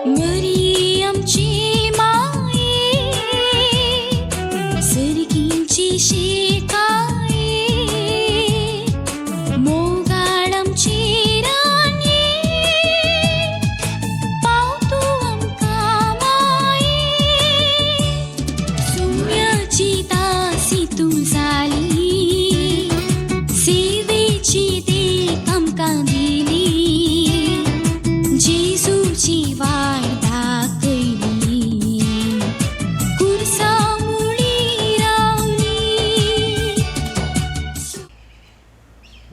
मरी आमची माये सर्गींची शिकाये मोगाळ आमची राणी पाव तूं आमकां माये सुम्याची दासी तूं जाली सेवेची देख आमकां दिली जेजूची वाट दाखयली कुर्सा मुळी रावली.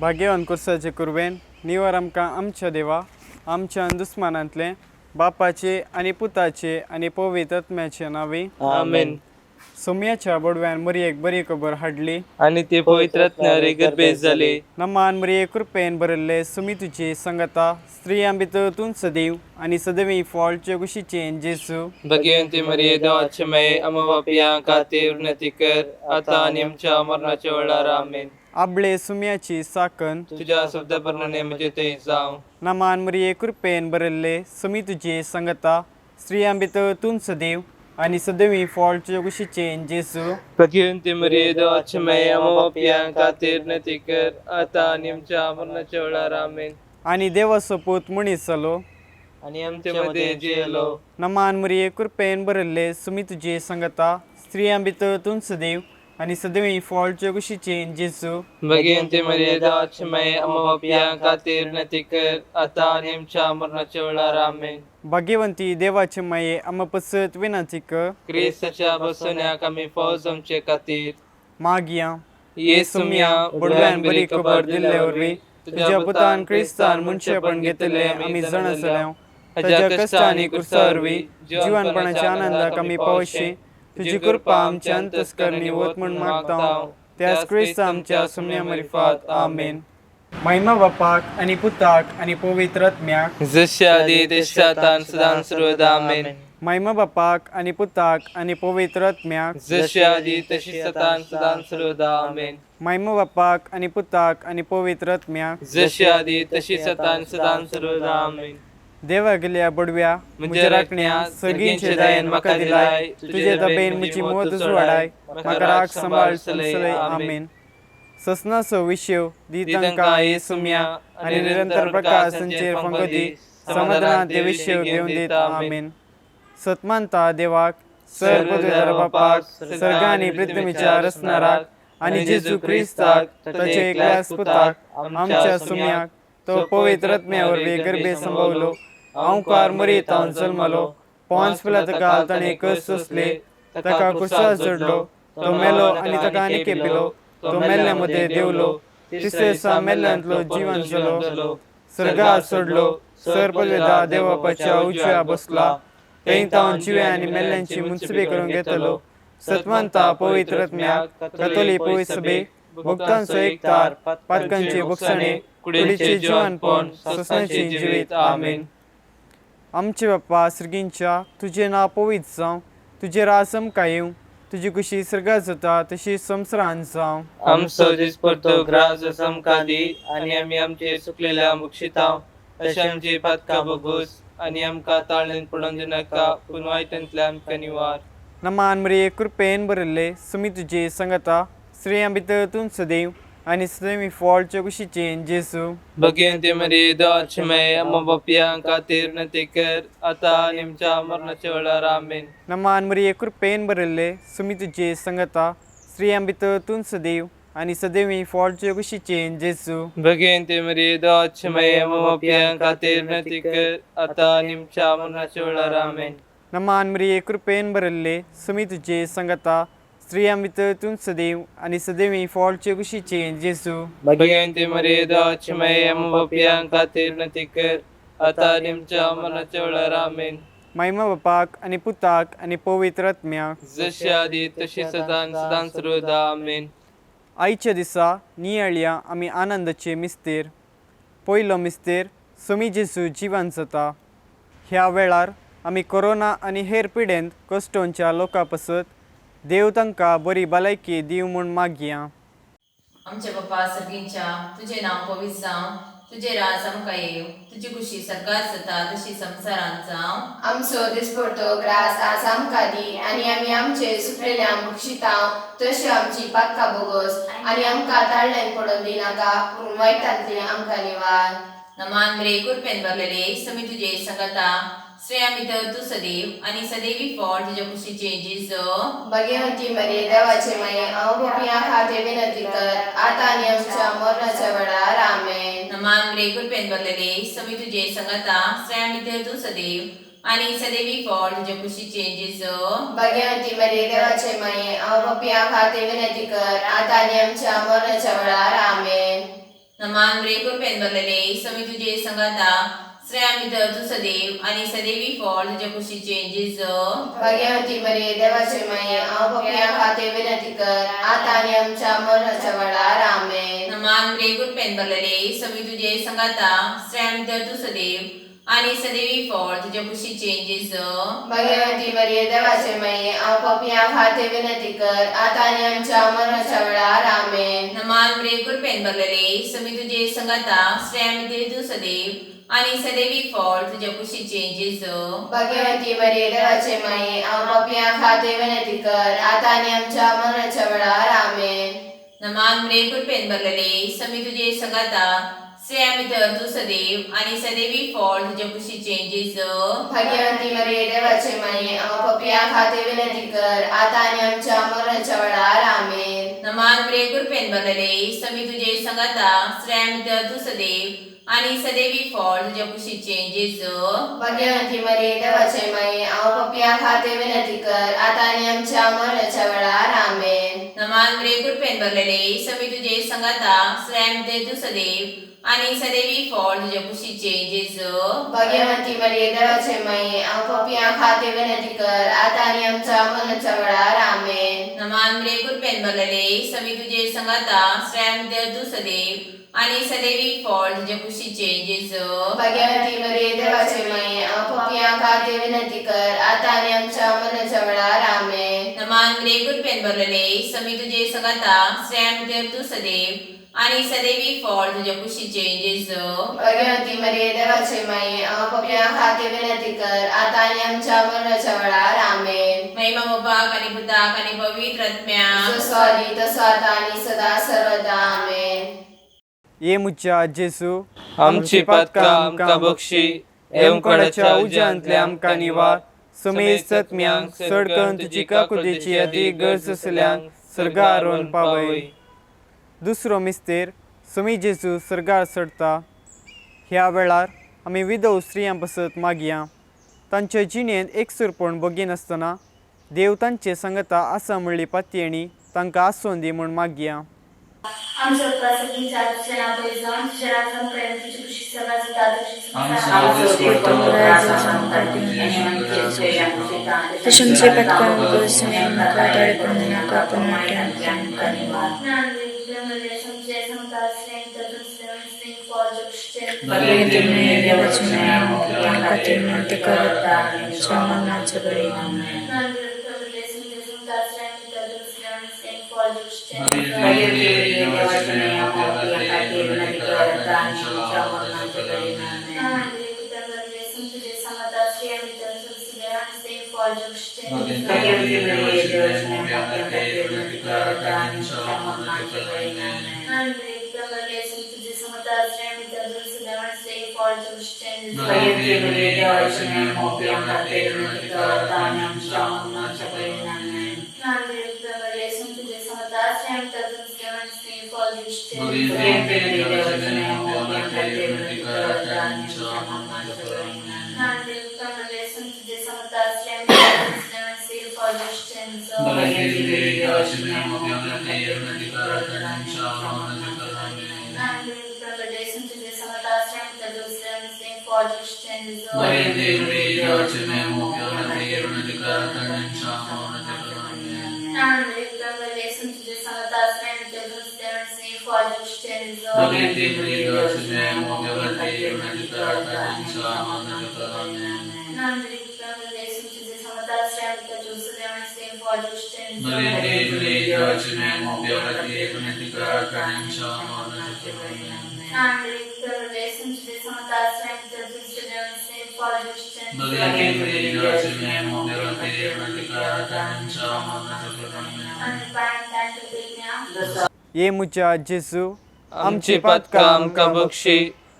भाग्यवान कुर्साचे कुरवेन निवर आमकां आमच्या देवा आमच्या दुस्मानांतले बापाचे आनी पुताचे आनी पवित्र आत्म्याचे नांवी. आमेन. सोम्याच्या बोडव्यान मरियेक बरी खबर हाडली आणि ते पवित्र आत्म्याने गर्भेस झाले. नमान मरिये, कृपेन भरिल्ले, सुमी तुजी संगता, स्त्रियां भितर तूं सदैव आनी सदैवी फॉलचे कुशीचे जेजू. भगवंती मरिये, देवाचे माये, आम्हा पापयां खातीर विनंती कर, आता आणि आमच्या मरणाच्या वेळार. आमेन. आबळे सुम्याची साकन तुझ्या शब्दाप्रमाणे म्हणजे ते जाव. नमान मरिये, कृपेन भरिल्ले, सुमी तुजी संगता, स्त्रियां भितर तूं सदैव आनी सदैवी फॉलचे कुशीचे जेजू. भगवंती मरिये, देवाचे माये, आम्हा पापयां खातीर विनंती कर, आता आणि आमच्या मरणाच्या वेळार. आमेन. आनी देवाचो पूत मनीस जालो आणि आमच्या मध्ये जियेलो. नमान मरिये, कृपेन भरिल्ले, सुमी तुजी संगता, स्त्रियां भितर तूं सदैव आनी सदैवी फॉलचे कुशीचे जेजू. भगवंती मरिये, देवाचे माये, आम्हा पापयां खातीर विनंती कर, आता आणि आमच्या मरणाच्या वेळार. आमेन. भाग्यवंती देवाचे माये, आम्हा पसत विनंती कर. क्रिस्ताच्या बसवण्याक आम्ही फौज आमचे खातीर. मागया. ये सुम्या, बुडव्यान बरी खबर दिल्ले वरवीं तुझ्या पुतान क्रिस्तान मनशेपण घेतिल्लें आमी जाण आसले, ताच्या कश्ट आनी कुर्सा वरवीं जिवनपणाच्या आनंदाक आमी पावशी तुजी कृपा आमच्या अंतस्करणी वत म्हूण मागता, त्याच क्रिस्त आमच्या सुम्या मरिफात. आमेन. महिमा बापाक आनी पुताक आनी पवित्र आत्म्याक. जशे आदी तशे आता आणि सदां सर्वदा. आमेन. महिमा बापाक आनी पुताक आनी पवित्र आत्म्याक. जशे आदी तशी सतान सदां सर्वदा. आमेन. महिमा बापाक आनी पुताक आनी पवित्र आत्म्याक. जशे आदी तशी सतान सदां सर्वदा. आमेन. देवा गेल्या बडव्या म्हज्या राखण्या, सगळींचे दयेन म्हाका दिलाय, तुजे दबेन म्हजी मोत वाडाय, म्हाका राख सांबाळ सलय. आमेन. ससनाचो विशेव दी तांकां हे सुम्या आनी निरंतर प्रकाश संचेर फांको दी, समाधानात ते विशेव घेवन दिता. आमेन. सतमानता देवाक, सर पदवीधर बापाक, सर्ग आनी पृथ्वीच्या रचणाराक आनी जेजू क्रिस्ताक ताचे एकल्याच पुताक, आमच्या सुम्याक, तो पवित्र आत्म्या वरवीं गर्भे संभवलो, अंकार मरीतावन जल्मलो, पोंस पिलात ताणें कस सोंसले, ताका कुर्सार चडलो, तो मेलो आनी ताका आनी केपिलो, तो मेल्ल्या मदें देंवलो, तिसरे दिसा मेल्ल्यांतलो जिवन जालो, सर्गार सोडलो, सर पदवेदा देवबापाच्या उजव्या बसला, थंय तावन जिव्या आनी मेल्ल्यांची मुन्सबी करून घेतलो. सतमानता पवित्र आत्म्याक, कथोली पवित्र सभेक, भक्तांचो एकतार, पातकांची भोगसणे, कुडीचे जिवनपण, ससनाचे जिवीत. आमेन. आमचे बाप्पा सर्गींच्या, तुजें नांव पवित्र जावं, तुजें राज आमकां येवं, तुजी कुशी सर्गात जाता तशी संवसारांत जावं. आमचो दिसपडतो ग्रास आमकां दी आनी आमी आमचे सुकलेल्या मुक्षितांव तशें आमची पातकां भोगूस आनी आमकां ताळेन पडोवन दिनाका, पूण वायटांतल्यान आमकां निवार. नमान मरिये, कृपेन भरिल्ले, सुमी तुजी संगता, स्त्रियां भितर तूं सदैव आनी सदैव फॉलचे कुशीचे जेजू. भगवंती मरिये, देवाचे माये, आम्हा पापयां खातीर विनंती कर, आता आनी आमच्या मरणाच्या वेळार. आमेन. नमान मरिये, कृपेन भरिल्ले, सुमी तुजी संगता, स्त्रियां भितर तूं सदैव आनी सदैव फॉलचे कुशीचे जेजू. भगवंती मरिये, देवाचे माये, आम्हा पापयां खातीर विनंती कर, आता आनी आमच्या मरणाच्या वेळार. आमेन. नमान मरिये, कृपेन भरिल्ले, सुमी तुजी संगता, स्त्रियां भितर तूं सदैव आनी सदैव फॉलचे कुशीचे जेजू. भगवंती मरिये, देवाचे माये, आम्हा पापयां खातीर विनंती कर, आता आनी आमच्या मरणाच्या वेळार. आमेन. महिमा बापाक आनी पुताक आनी पवित्र आत्म्याक. जशे आदी तशी सदां सदां सर्वदा. आमेन. आयच्या दिसा नियाळया आमी आनंदाचे मिस्तेर. पयलो मिस्तेर, सुमी जेजू जिवन जाता. ह्या वेळार आमी कोरोना आनी हेर पिडेंत कश्टोंच्या लोकां पासत देव तांकां बरी भलायकी दिवं म्हूण मागया. आमच्या बापा सर्गींच्या, तुजें नांव पवित्र जावं, तुजें राज आमकां येवं, तुजी खुशी सरकार जाता तशी संवसारांत जावं. आमचो दिसपडतो ग्रास आज आमकां दी आनी आमी आमचे सुकलेल्या बक्षितांव तशी आमची पातकां बोगस आनी आमकां ताळल्यान पडोवन दिनाका पूण वायटांतली आमकां निवार. नमान मरे कृपेन भरलेले, समी तुजे संगता, स्त्रियां भितर तूं सदैव आनी सदैवी फळ तुज्या कुशीचें जेजू. भगवती मरे देवाचे माये, हांव गोपयां खातीर विनंती कर आतां आनी आमच्या मरणाच्या वेळार. आमेन. नमान मरे कृपेन भरलेले, समी तुजे संगता, स्त्रियां भितर तूं सदैव आनी सदैवी फळ तुज्या कुशीचें जेजू. भगवती मरे देवाचे माये, हांव गोपयां खातीर विनंती कर आतां आनी आमच्या मरणाच्या वेळार. आमेन. नमान मरे कृपेन भरलेले, समी तुजे संगता, स्त्रियां भितर तूं सदैव आनी सदैवी फळ तुज्या कुशीचें जेजू. भगवती मरे देवाचे माये, हांव गोपयां खातीर विनंती कर आतां आनी आमच्या मरणाच्या वेळार. आमेन. नमान मरे कृपेन भरलेले, समी तुजे संगता, स्त्रियां भितर तूं सदैव आनी सदैवी फळ तुज्या कुशीचें जेजू. भगवती मरे देवाचे माये, हांव गोपयां खातीर विनंती कर आतां आनी आमच्या मरणाच्या वेळार. आमेन. नमान मरे कृपेन भरलेले, समी तुजे संगता, स्त्रियां भितर तूं सदैव आनी सदैवी फळ तुज्या कुशीचें जेजू. भगवती मरे देवाचे माये, हांव गोपयां खातीर विनंती कर आतां आनी आमच्या मरणाच्या वेळार. आमेन. नमान मरे कृपेन भरलेले, समी तुजे संगता, स्त्रियां भितर तूं सदैव आनी सदैवी फळ तुज्या कुशीचें जेजू. भगवती मरे देवाचे माये, हांव गोपयां खातीर विनंती कर आतां आनी आमच्या मरणाच्या वेळार. आमेन. नमान मरे कृपेन भरलेले, समी तुजे संगता, स्त्रियां भितर तूं सदैव आनी सदैवी फळ तुज्या कुशीचें जेजू. भगवती मरे देवाचे माये, हांव गोपयां खातीर विनंती कर आतां आनी आमच्या मरणाच्या वेळार. आमेन. नमान मरे कृपेन भरलेले, समी तुजे संगता, स्त्रियां भितर तूं सदैव आनी सदैवी फळ तुज्या कुशीचें जेजू. भगवती मरे देवाचे माये, हांव गोपयां खातीर विनंती कर आतां आनी आमच्या मरणाच्या वेळार. आमेन. नमान मरे कृपेन भरलेले, समी तुजे संगता, स्त्रियां भितर तूं सदैव आनी सदैवी फळ तुज्या कुशीचें जेजू. भगवती मरे देवाचे माये, हांव गोपयां खातीर विनंती कर आतां आनी आमच्या मरणाच्या वेळार. आमेन. नमान मरे कृपेन भरलेले, समी तुजे संगता, स्त्रियां भितर तूं सदैव आनी सदैवी फळ तुज्या कुशीचें जेजू. भगवती मरे देवाचे माये, हांव गोपयां खातीर विनंती कर आतां आनी आमच्या मरणाच्या वेळार. आमेन. महिमा बापाक आनी पुताक आनी पवित्र आत्म्याक. जसो आदी तसो आतां आनी सदा सर्वदा. आमेन. ये मुच्या जेसू, आमची पातकां आमकां बक्षी, येवकोणाच्या उज्यांतले आमकां निवार, समेस्त सत्म्यांक चड करून तुजी काकुळटेची अदीक गरज आसल्यांक सर्गार व्हरून पावय. दुसरो मिस्तेर, समी जेजू सर्गार चडता. ह्या वेळार आमी विधव स्त्रियां पासत मागया. तांच्या जिणेंत एकसुरपण भोगिनासतना देव तांचे सांगता आसा म्हणली पातयेणी तांकां आसोन दी म्हूण मागया. आमच्या उपासकीच्या तुझ्या नाव जावन तुझ्या राजान प्रेम तुझी खुशी सगळा जाता तशी संवसारांत. तशेंच पत्करून आमकां दोळे पडूं नाका पूण वाट्यांतल्यान आमकां निवार. भगवंत देवाची माया मोगीं खातीर विनंती करता आनी आमच्या मरणाच्या घडये. आमेन. भगवंत देवाची माया मोगीं खातीर विनंती करता आनी आमच्या मरणाच्या घडये. आमेन. भगवंत देवाची माया मोगीं खातीर विनंती करता आनी आमच्या मरणाच्या घडये. आमेन. भगवंत देवाची माया मोगीं खातीर विनंती करता आनी आमच्या मरणाच्या घडये. आमेन. भगवंत देवाची माया मोगीं खातीर विनंती करता आनी आमच्या मरणाच्या घडये. आमेन. भगवंत देवाची माया मोगीं खातीर विनंती करता आनी आमच्या मरणाच्या घडये. आमेन. भगवंत देवाची माया मोगीं खातीर विनंती करता आनी आमच्या मरणाच्या घडये. आमेन. भगवंत देवाची माया मोगीं खातीर विनंती करता आनी आमच्या मरणाच्या घडये. आमेन. भगवंत देवाची माया मोगीं खातीर विनंती करता आनी आमच्या मरणाच्या घडये. आमेन. ये म्हज्या जेजू, आमची पातकां आमकां बक्षी,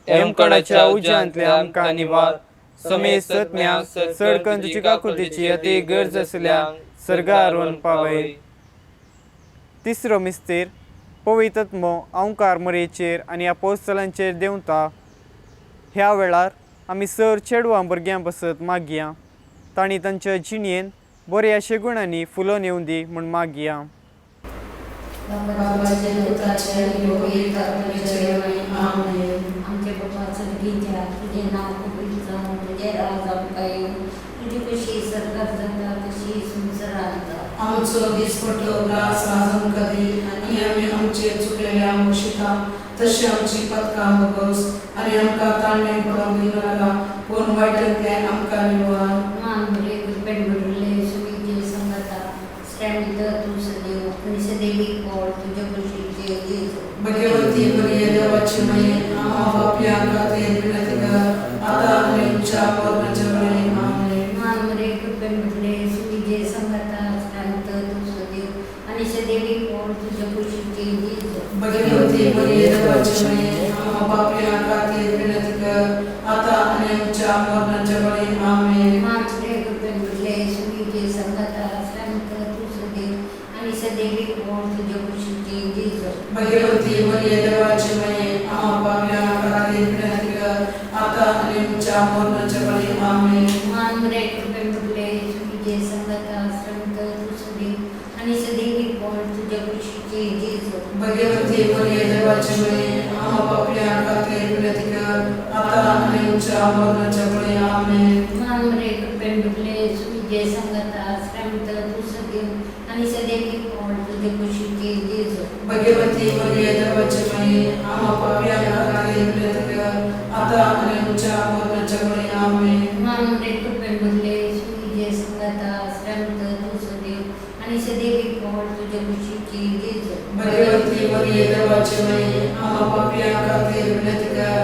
यमकडाच्या उज्यांतल्या आमकां निवार, समेस्त सत्म्या चड करून तुजी काकुळटीची अती गरज आसल्या सर्गार व्हरून पावय. तिसरो मिस्तेर पवित्र आंवकार मरेचेर आनी अपोस्तलांचेर देंवता. ह्या वेळार आमी सर चेडवां भुरग्यां बसत मागया, तांणी तांच्या जिणेन बऱ्या शेगुणांनी फुलोवन येवं दी म्हूण मागया. आमच्या बाबा सर्गीच्या, तुजें नांव पवित्र जावं, तुजें राज आमकां येवं, तुजी कशी सरकार जाता तशी संवसारांत जाता. आमचो दिसपट्टो ग्रास आज आमकां दी आनी आमी आमचे चुकलेल्या मुशिता तशी आमची पदकां बोगस आनी आमकां ताळणें पडोवंक दिवनाका, पूण वायटांतल्यान आमकां निवार. मान बरे कृपेन भरिल्ले, सुमीचे संगता, श्रेणीत तूं सदैव आनी सदैवी कोळ तुज्या कुशीचे जेजू. भगवती मरिये देवाची माये, आम्हा पापयां खातीर विनंती कर, आता आनी आमच्या मरणाच्या वेळी. आमेन. मान बरे कृपेन भरिल्ले, सुमीचे संगता, श्रेणीत तूं सदैव आनी सदैवी कोळ तुज्या कुशीचे जेजू. भगवती मरिये देवाची माये, आम्हा पापयां खातीर विनंती कर, आता आनी आमच्या मरणाच्या वेळी. आमेन. मान बरे कृपेन भरिल्ले, सुमीचे संगता, श्रेणीत तूं सदैव आनी सदैवी कोळ तुज्या कुशीचे जेजू. भगवती मरिये देवाची माये, आम्हा पापयां खातीर विनंती कर, आता आनी आमच्या मरणाच्या वेळी. आमेन. मान बरे कृपेन भरिल्ले, सुमीचे संगता, श्रेणीत तूं सदैव आनी सदैवी कोळ तुज्या कुशीचे जेजू. भगवती मरिये देवाची माये, आम्हा पापयां खातीर विनंती कर, आता आनी आमच्या मरणाच्या वेळी. आमेन. मान बरे कृपेन भरिल्ले, सुमीचे संगता, श्रेणीत तूं सदैव आनी सदैवी कोळ तुज्या कुशीचे जेजू. भगवती मरिये देवाची माये, आम्हा पापयां खातीर विनंती कर, आता आनी आमच्या मरणाच्या वेळी. आमेन. मान बरे कृपेन भरिल्ले, सुमीचे संगता, श्रेणीत तूं सदैव आनी सदैवी कोळ तुज्या कुशीचे जेजू. भगवती मरिये देवाची माये, आम्हा पापयां खातीर विनंती कर,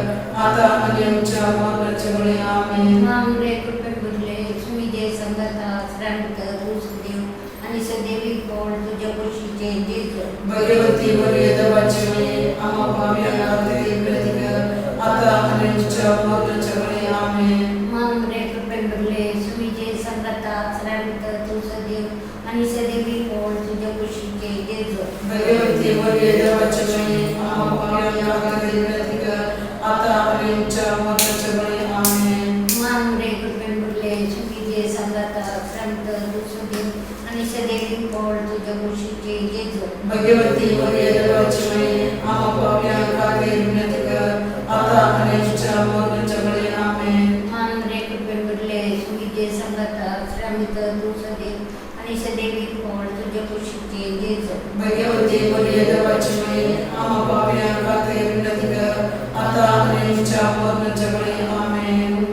आता आनी आमच्या मरणाच्या वेळी. आमेन. मान बरे कृपेन भरिल्ले, सुमीचे संगता, श्रेणीत तूं सदैव आनी सदैवी कोळ तुज्या कुशीचे जेजू. भगवती मरिये देवाची माये, आम्हा पापयां खातीर विनंती कर, आता आनी आमच्या मरणाच्या वेळी. आमेन. मान बरे कृपेन भरिल्ले, सुमीचे संगता, श्रेणीत तूं सदैव आनी सदैवी कोळ तुज्या कुशीचे जेजू. भगवती मरिये देवाची माये, आम्हा पापयां खातीर विनंती कर, आता आनी आमच्या मरणाच्या वेळी. आमेन. मान बरे कृपेन भरिल्ले, सुमीचे संगता, श्रेणीत तूं सदैव आनी सदैवी कोळ तुज्या कुशीचे जेजू. भगवती मरिये देवाची माये, आम्हा पापयां खातीर विनंती कर, आता आनी आमच्या मरणाच्या वेळी. आमेन. मान बरे कृपेन भरिल्ले, सुमीचे संगता, श्रेणीत तूं सदैव आनी सदैवी कोळ तुज्या कुशीचे जेजू. भगवती मरिये देवाची माये, आम्हा पापयां खातीर विनंती कर, आता आनी आमच्या मरणाच्या वेळी. आमेन.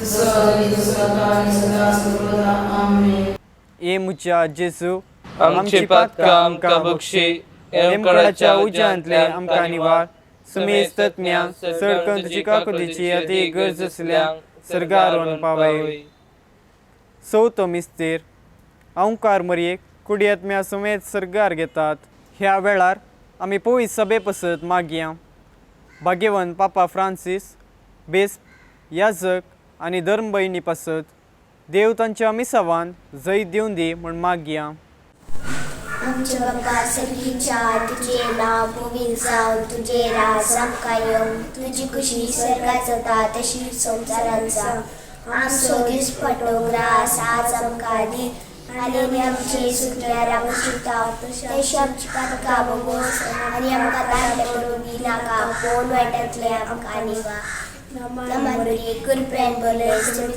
जसं आधी तसं आता आणि सदा सर्वदा. आमेन. ये म्हज्या जेजू, आमची पातकां आमकां बक्षी, यमकडाच्या उज्यांतल्या आमकां निवार, समेस्त तज्ञां चड करून तुजी काकुळटीची अती गरज आसल्या सर्गार व्हरून पावय. चवथो मिस्तेर आंवकार मरयेक कुडयेंत समेत सर्गार घेतात. ह्या वेळार आमी पवित्र सभे पसत मागया, भाग्यवंत पापा फ्रांसीस बेस्प, याजक आनी धर्म भयणी पासत देव तांच्या मिसावान जैत दिवन दी म्हूण मागया. आमच्या बाबा सर्गीच्या, तुझे नाव पवित्र जावं, तुझे राज आमकां येवं, तुजी खुशी स्वर्गात जाता तशी संवसारांत जावं. आमचो दिसपट्टो ग्रास आज आमकां दी आनी आमी आमचे सुकल्यार आमी शिता तशी आमची पातकां बोगोस आनी आमकां तांडे पडून दिनाका, पूण वायटांतले आमकां निवा. नमन कृपेन भरले,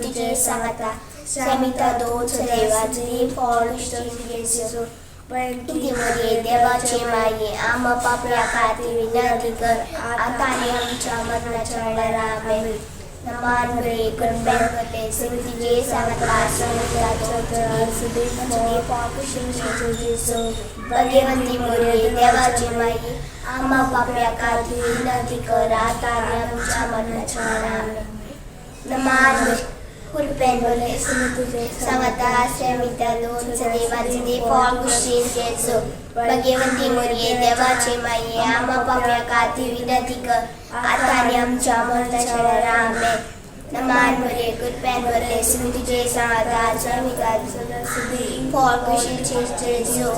तुझे सांगता, समिता दोन सदैवाचली फळ मरिये देवाचे माये, आम्हा पापया खातीर विनंती कर, आता आनी आमच्या मरणाच्या वेळार. आमेन. नमान मरिये, कृपेन भरले, तुझे सांगता, समिता भगवंती मरिये देवाचे माये, आम्हा पाप्या खातीर विनंती कर आतां आनी आमच्या मरणाच्या वेळार आमेन. नमान कृपेन भरले सांगाता आश्रमिता दोन सदैवाचे देव फळ कुशीन जेजू भगवंती मुरये देवाचे माये आम्हा पाप्या खातीर विनंती कर आतां आनी आमच्या मरणाच्या वेळार आमेन. नमान मरिये कृपेन भरले तुझे सांगाता आश्रमिता फळ कुशीन जेजू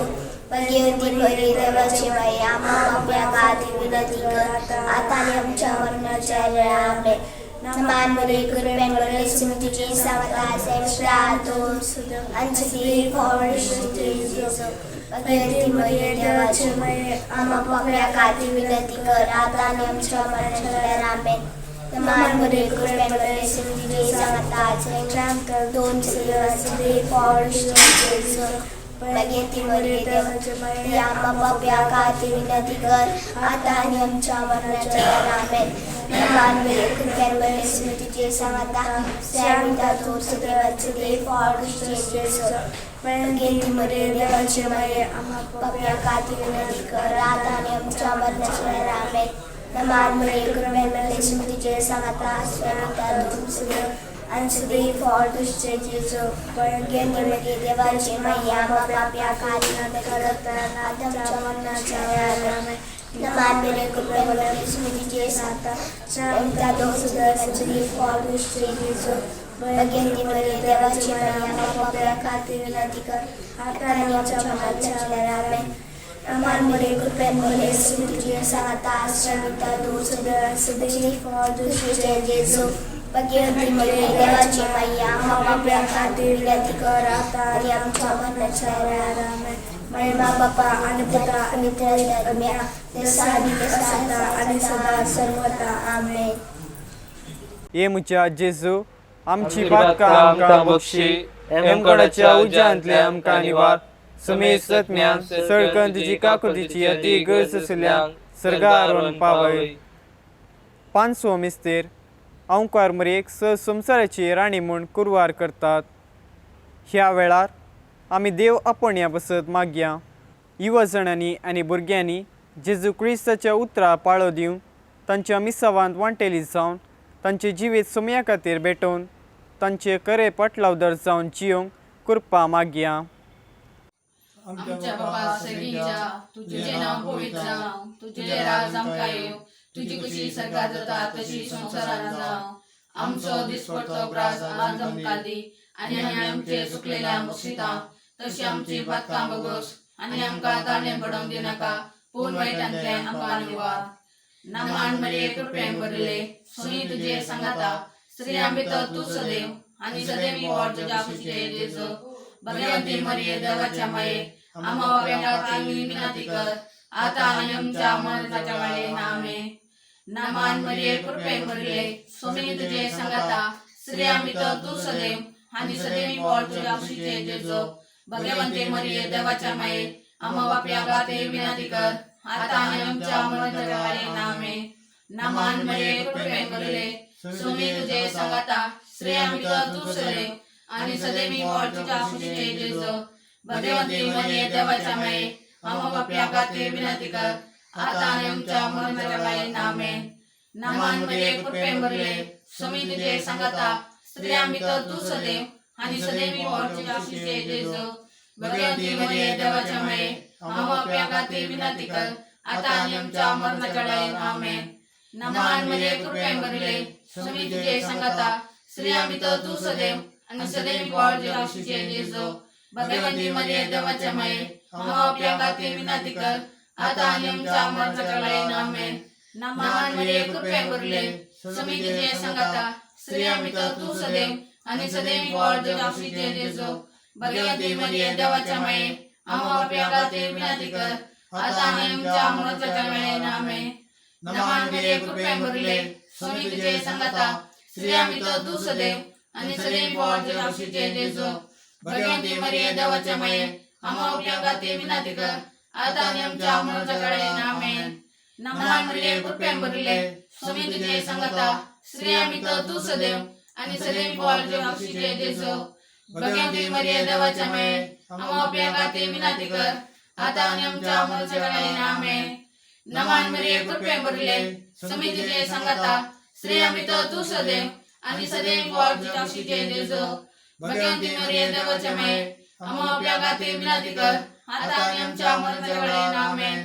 भगवंती मरिये देवाचे माये आम्हा पाप्या खातीर विनंती कर आतां आनी आमच्या मरणाच्या वेळार आमेन. नमान मरिये कृपेन भरले तुझे सांगाता आश्रमिता आणि फळ कुशीन जेजू भगवंती मरिये देवाचे माये आम्हा पाप्या खातीर विनंती कर आतां आनी आमच्या मरणाच्या वेळार आमेन. नमान मरिये कृपेन भरले तुझे सांगाता आश्रमिता दोन फळ कुशीन जेजू भगवंती मरिये देवाचे माये आम्हा पाप्या खातीर विनंती कर आतां आनी आमच्या मरणाच्या वेळार आमेन. नमान मरिये कृपेन भरले तुझे सांगाता आश्रमिता दोन सदैवाचे देव फळ कुशीन जेजू भगवंती मरिये देवाचे माये आम्हा पाप्या खातीर विनंती कर आतां आनी आमच्या मरणाच्या वेळार आमेन. नमान मरिये कृपेन भरले तुझे सांगाता आश्रमिता दोन सदैव आणि सदैव फळ कुशीन जेजू भगवंती मरिये देवाचे माये आम्हा पाप्या खातीर विनंती कर आतां आमच्या मरणाच्या वेळार आमेन. नमान मरिये कृपेन भरले तुझे सांगाता आश्रमिता दोन सदैव फळ कुशीन जेजू भगवंती मरिये देवाचे माये आम्हा पाप्या खातीर विनंती कर आतां आनी आमच्या मरणाच्या वेळार आमेन. नमान मरिये कृपेन भरले तुझे सांगाता आश्रमिता दोन सदैव फळ कुशीन जेजू भगवंती मरिये देवाचे माये आम्हा पाप्या खातीर विनंती कर आतां आनी आमच्या मरणाच्या वेळार आमेन. महिमा बापा आणि पुता आणि आत्म्या जसा आदी तसा आता आणि सदा सर्वथा आमेन. ये म्हज्या जेजू आमची पातकां आमकां बक्षी एमकडाच्या उज्यांतले आमकां निवार सुमेस्तज्ञान सळकन तुजी काकुतीची अती गरज आसल्या सर्गार पावय. पांचवो मिस्तेर अंवकार मरेक स संवसाराची राणी म्हूण कुरवार करतात. ह्या वेळार आमी देव आपोवण्या बसत मागया युवजणांनी आनी भुरग्यांनी जेजू क्रिस्ताच्या उतरां पाळो दिवन तांच्या मिसावांत वांटेली जावन तांचे जिवीत सोम्या खातीर भेटोवन तांचे खरे पटलावदर जावन जियोंक कृपा मागया. आमच्या बापा सगळींच्या तुझे नाव पवित्र जावं, तुझे राज आमकां येवं, तुजी कुशी सरकार जाता तशी संवसारात जावं. आमचो दिसपडतो ग्रास आज आमकां दी आनी आमी आमचे चुकलेल्या बक्षिता तशी आमची पातकां बगोस आनी आमकां ताणें पडोवंक दिनाका पूण वायटांतलें आमकां निवार. नमान मरिये कृपेन भरिल्ले सुनी तुजे सांगाता स्त्रियां भितर तूं सदैव आनी सदैव पोट तुज्या कुशीचे जेजू. भगवंती मरिये देवाच्या माये आम्हा पाप्यां खातीर विनंती कर आतां आनी आमच्या मरणाच्या वेळेर आमेन. नमान मरिये कृपेन भरिल्ले स्वामी तुजे सांगाता स्त्रियां भितर तूं सदैव आनी सदैव पोट तुज्या कुशीचे जेजू. भगवंती मरिये देवाच्या माये आम्हा पाप्यां खातीर विनंती कर आतां आनी आमच्या मरणाच्या वेळेर आमेन. नमान मरिये कृपेन भरिल्ले स्वामी तुजे सांगाता स्त्रियां भितर तूं सदैव आनी सदैव पोट तुज्या कुशीचे जेजू. भगवंती मरिये देवाच्या माये आम्हा पाप्यां खातीर विनंती कर आतां आनी आमच्या मरणाच्या वेळेर आमेन. नमान मरिये कृपेन भरिल्ले स्वामी तुजे सांगाता स्त्रियां भितर तूं सदैव आनी सदैव पोट तुज्या कुशीचे जेजू. भगवंती मरिये देवाच्या माये आम्हा पाप्यां खातीर विनंती कर आतां आनी आमच्या मरणाच्या वेळेर आमेन. नमान मरिये कृपेन भरिल्ले स्वामी तुजे सांगाता स्त्रियां भितर तूं सदैव आनी सदैव पोट तुज्या कुशीचे जेजू. भगवंती मरिये देवाच्या माये आम्हा पाप्यां खातीर विनंती कर आतां आनी आमच्या मरणाच्या वेळेर आमेन. नमान मरिये कृपेन भरिल्ले स्वामी तुजे सांगाता स्त्रियां भितर तूं सदैव आनी सदैव पोट तुज्या कुशीचे जेजू. भगवंती मरिये देवाच्या माये आम्हा पाप्यां खातीर विनंती कर आतां आनी आमच्या मरणाच्या वेळेर आमेन. नमान मरिये कृपेन भरिल्ले स्वामी तुजे सांगाता स्त्रियां भितर तूं सदैव आनी सदैव पोट तुज्या कुशीचे जेजू. भगवंती मरिये देवाच्या माये आम्हा पाप्यां खातीर विनंती कर आतां आनी आमच्या मरणाच्या वेळेर आमेन. नमान मरिये कृपेन भरिल्ले स्वामी तुजे सांगाता स्त्रियां भितर तूं सदैव आनी सदैव पोट तुज्या कुशीचे जेजू. भगवंती मरिये देवाच्या माये आम्हा पाप्यां खातीर विनंती कर आतां आनी आमच्या मरणाच्या वेळेर आमेन. नमान मरिये कृपेन भरले समी तुझे संगाता स्त्रिया भितर तूं सदैव आनी सदैव फळ तुज्या कुशीचे जेजू भगवंती मरिये देवाच्या माये आम्हा आपल्या खातीर विनंती कर आता आनी आमच्या मरणाच्या वेळेर आमेन.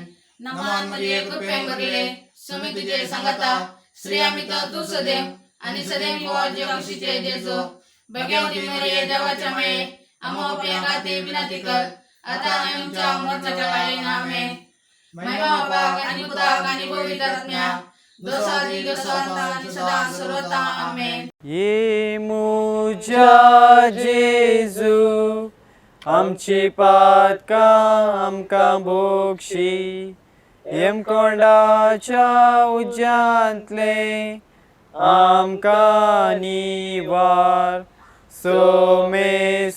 नमान मरिये कृपेन भरले समी तुझे संगाता स्त्रिया भितर तूं सदैव आनी सदैव फळ तुज्या कुशीचे जेजू भगवंती मरिये देवाच्या माये आम्हा आपल्या खातीर विनंती कर आता आनी आमच्या मरणाच्या वेळेर आमेन. महिमा बापाक आनी पुताक आनी पवित्र आत्म्याक जसो आदी तसो आतां आनी सदां सर्वता आमेन. ये मुज्या जेजू आमची पातकां आमकां भोगशी येमकोंडाच्या उज्यांतले आमकां निवार सोमेसत्म्यांक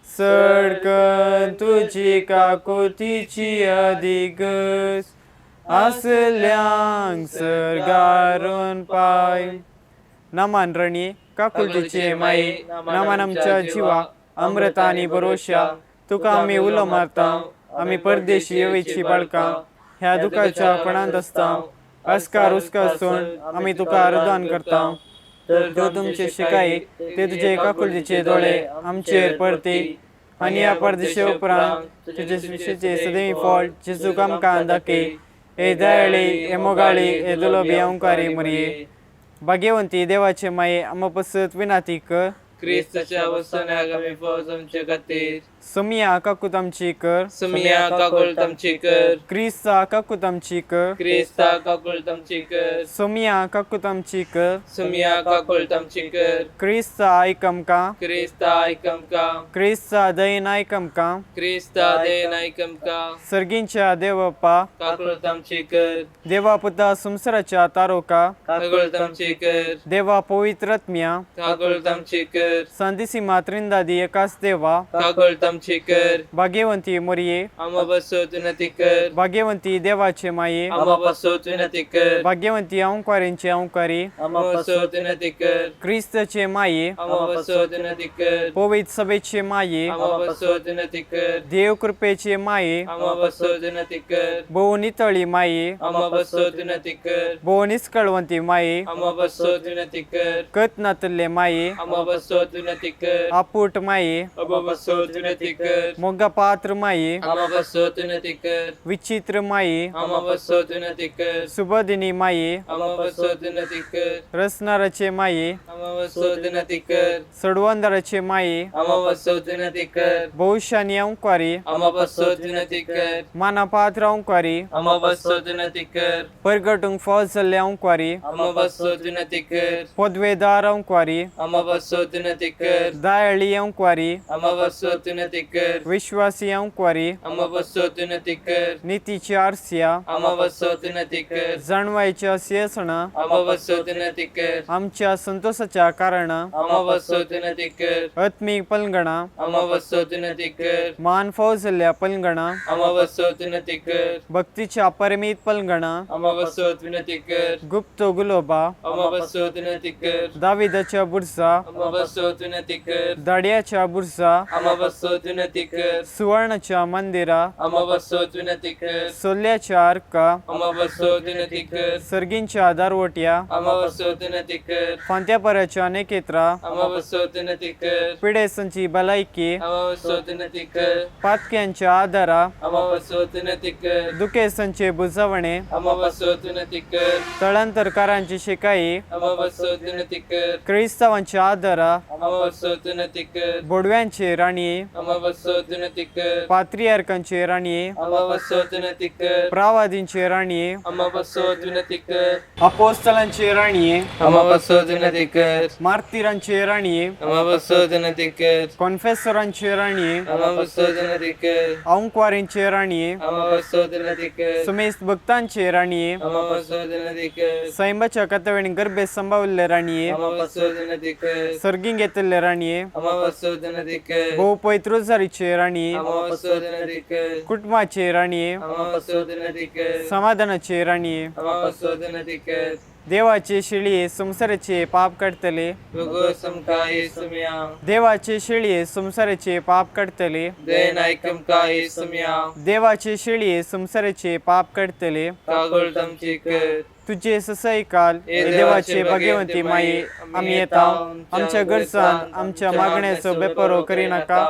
सडकन तुजी काकुतीची अदिगस आसल्यांक सर्गारून पाय. नमान रणी काकुळतीचे माये नमान आमच्या जिवा अमृता आनी बरोशा तुका आमी उलो मारता. आमी परदेशी येवची बाळकां ह्या दुखाच्या पणांत आसता अस्कार उस्कार सोड आमी तुका अर्दान करता. तर जो तुमचे शिकाई ते तुझे काकुळतीचे दोळे आमचेर परती आनी ह्या परदेशे उपरांत तुजे विशेचे सदैव फॉल्ट जेजूक आमकां दाखय. ए दयाळी ए मोगाळी ए दुलोबी ओंकारी मरिये भाग्यवंती देवाचे माये आम्हा पसत विनाती कर. क्रिस्ताच्या वसण्याक आमी फौज आमचे खातीर समिया काकूत आमची कर. समिया काकुळट आमची कर. क्रिस्ता काकूत आमची कर. क्रिस्ता काकुळट आमची कर. समिया काकूत आमची कर. समिया काकुळट आमची कर. क्रिस्ता आयक आमकां. क्रिस्ता आयक आमकां. क्रिस्ता दयेन आयक आमकां. क्रिस्ता दयेन आयक आमकां. सर्गींच्या देवप्पा काकुळट आमची कर. देवा पुता संवसाराच्या तारोका काकुळट आमची कर. देवा पवित्रत्म्या काकुळट आमची कर. संदिसीमा त्रिंदादी एकाच देवा काकुळट आमची कर. भाग्यवंती मोरये आम्हा बसोत विनंती कर. भाग्यवंती देवाचे माये आम्हा बसोत विनंती कर. भाग्यवंती अंकारींचे अंकारी आम्हा बसोत विनंती कर. क्रिस्तचे माये आम्हा बसोत विनंती कर. पवित्र सभेचे माये आम्हा बसोत विनंती कर. देव कृपेचे माये आम्हा बसोत विनंती कर. भोव नितळी माये आम्हा बसोत विनंती कर. भोव निस्कळवंती माये आम्हा बसोत विनंती कर. कत नातल्ले माये आम्हा बसोत विनंती कर. आपूट माये आम्हा बसोत विनंती कर. मोगा पात्र माये आम्हा बसोत विनंती कर. विचित्र माये आम्हा बसोत विनंती कर. सुबोधिनी माये आम्हा बसोत विनंती कर. रसनाराचे माये आम्हा बसोत विनंती कर. सडवंदाराचे माये आम्हा बसोत विनंती कर. बहुशानी अंकारी आम्हा बसोत विनंती कर. मानापात्र अंकारी आम्हा बसोत विनंती कर. परगटूंक फौज जाल्ले अंकारी आम्हा बसोत विनंती कर. पदवेदार अंकारी आम्हा बसोत विनंती कर. दयाळी अंकारी आम्हा बसोत विनंती कर. विश्वासी अंकारी आम्हा बसोत विनंती कर. नितीची आरसिया आम्हा बसोत विनंती कर. जाणवायच्या सिंहासना आम्हा बसोत विनंती कर. आमच्या संतोषाच्या कारणा आम्हा बसोत विनंती कर. आत्मीक पलंगणा आम्हा बसोत विनंती कर. मान फौज जाल्ल्या पलंगणा आम्हा बसोत विनंती कर. भक्तीच्या परिमित पलंगणा आम्हा बसोत विनंती कर. गुप्त गुलोबा आम्हा बसोत विनंती कर. दाविदाच्या बुरसा आम्हा बसोत विनंती कर. दाड्याच्या बुरसा आम्हा बसोत विनंती कर. सुवर्णाच्या मंदिरा आम्हा बसोत विनंती कर. सोल्याच्या अर्का आम्हा बसोत विनंती कर. सर्गींच्या दारवट्या आम्हा बसोत विनंती कर. फांत्यापराच्या नेकेत्रा आम्हा बसोत विनंती कर. पिडेसांची भलायकी आम्हा बसोत विनंती कर. पातक्यांच्या आधारा आम्हा बसोत विनंती कर. दुखेसांचे बुजवणे आम्हा बसोत विनंती कर. तळांतरकारांची शिकाई आम्हा बसोत विनंती कर. क्रिस्तावांच्या आधारा आम्हा बसोत विनंती कर. बोडव्यांचे राणी आम्हा बसोत विनंती कर. पात्रियार्कांचे राणी आम्हा बसोत विनंती कर. प्रावादींचे राणी आम्हा बसोत विनंती कर. अपोस्तलांचे राणी आम्हा बसोत विनंती कर. मार्तीरांचे राणी आम्हा बसोत विनंती कर. कॉन्फेसरांचे राणी आम्हा बसोत विनंती कर. अंकवारींचे राणी आम्हा बसोत विनंती कर. सुमेस्त भक्तांचे राणी आम्हा बसोत विनंती कर. सैंबाच्या कथवेणी गर्भे संभावल्ले राणी आम्हा बसोत विनंती कर. सर्गींग घेतल्ले राणी आम्हा बसोत विनंती कर. भोव पैत्रोजारीचे राणी आम्हा बसोत विनंती कर. कुटुंबाचे राणी आम्हा बसोत विनंती कर. समाधानाचे राणी आम्हा बसोत विनंती कर. देवाचे शेळये संवसाराचे पाप काडटले, भोगोस आमकां येसुम्या. देवाचे शेळये संवसाराचे पाप काडटले, दयेन आयक आमकां येसुम्या. देवाचे शेळये संवसाराचे पाप काडटले, कागोळ आमची कर. तुजे ससैकाल हे देवाचे भाग्यवंती माये, आमी येता आमच्या गरजान आमच्या मागण्याचो बेपरो करिनाका,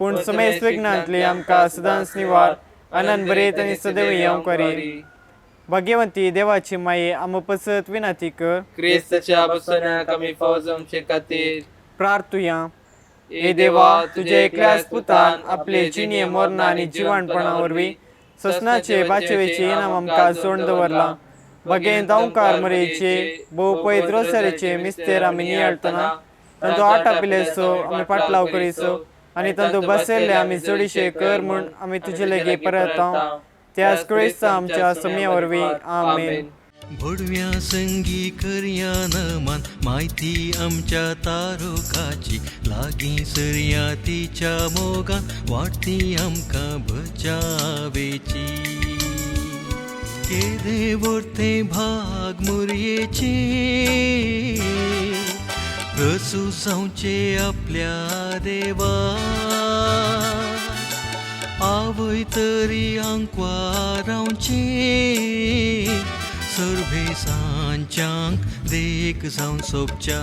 पूण समेस्त विघ्नांतली आमकां सदांच निवार. आनंद बरेत आनी सदैव येवंक करी. भाग्यवंती देवाची माये, आम पसत विनाती कर. क्रिस्ताच्या बसण्याक आमी फावो जावचे खातीर प्रार्थुया. हे देवा, तुझ्या एकल्याच पुतान आपले जिणे मरणा आनी जिवाणपणा वरवीं ससनाचे बाचेवेचे इनाम आमकां जोड दवरलां. बगेंत अंकार मरेचे भोव पयत रोसरेचे मिस्तेर आमी नियाळटना तांचो आटा पिलेसो आमी पाटलाव करीसो आनी तांचो बसयल्ले आमी जोडीशे कर म्हूण आमी तुजे लागीं परत त्याच क्रिस्ता आमच्या सम्या वरवीं. आमेन. भोडव्या संगी करया नमान माहिती आमच्या तारुकाची, लागीं सरया तिच्या मोगान वाडती आमकां बचावेची. केदे वर्ते भाग मुरयेचे, रसू जावचे आपल्या देवा, आवय तरी आंकवा रावचे, सर्वे सांच्यांक देख जावन सोबच्या.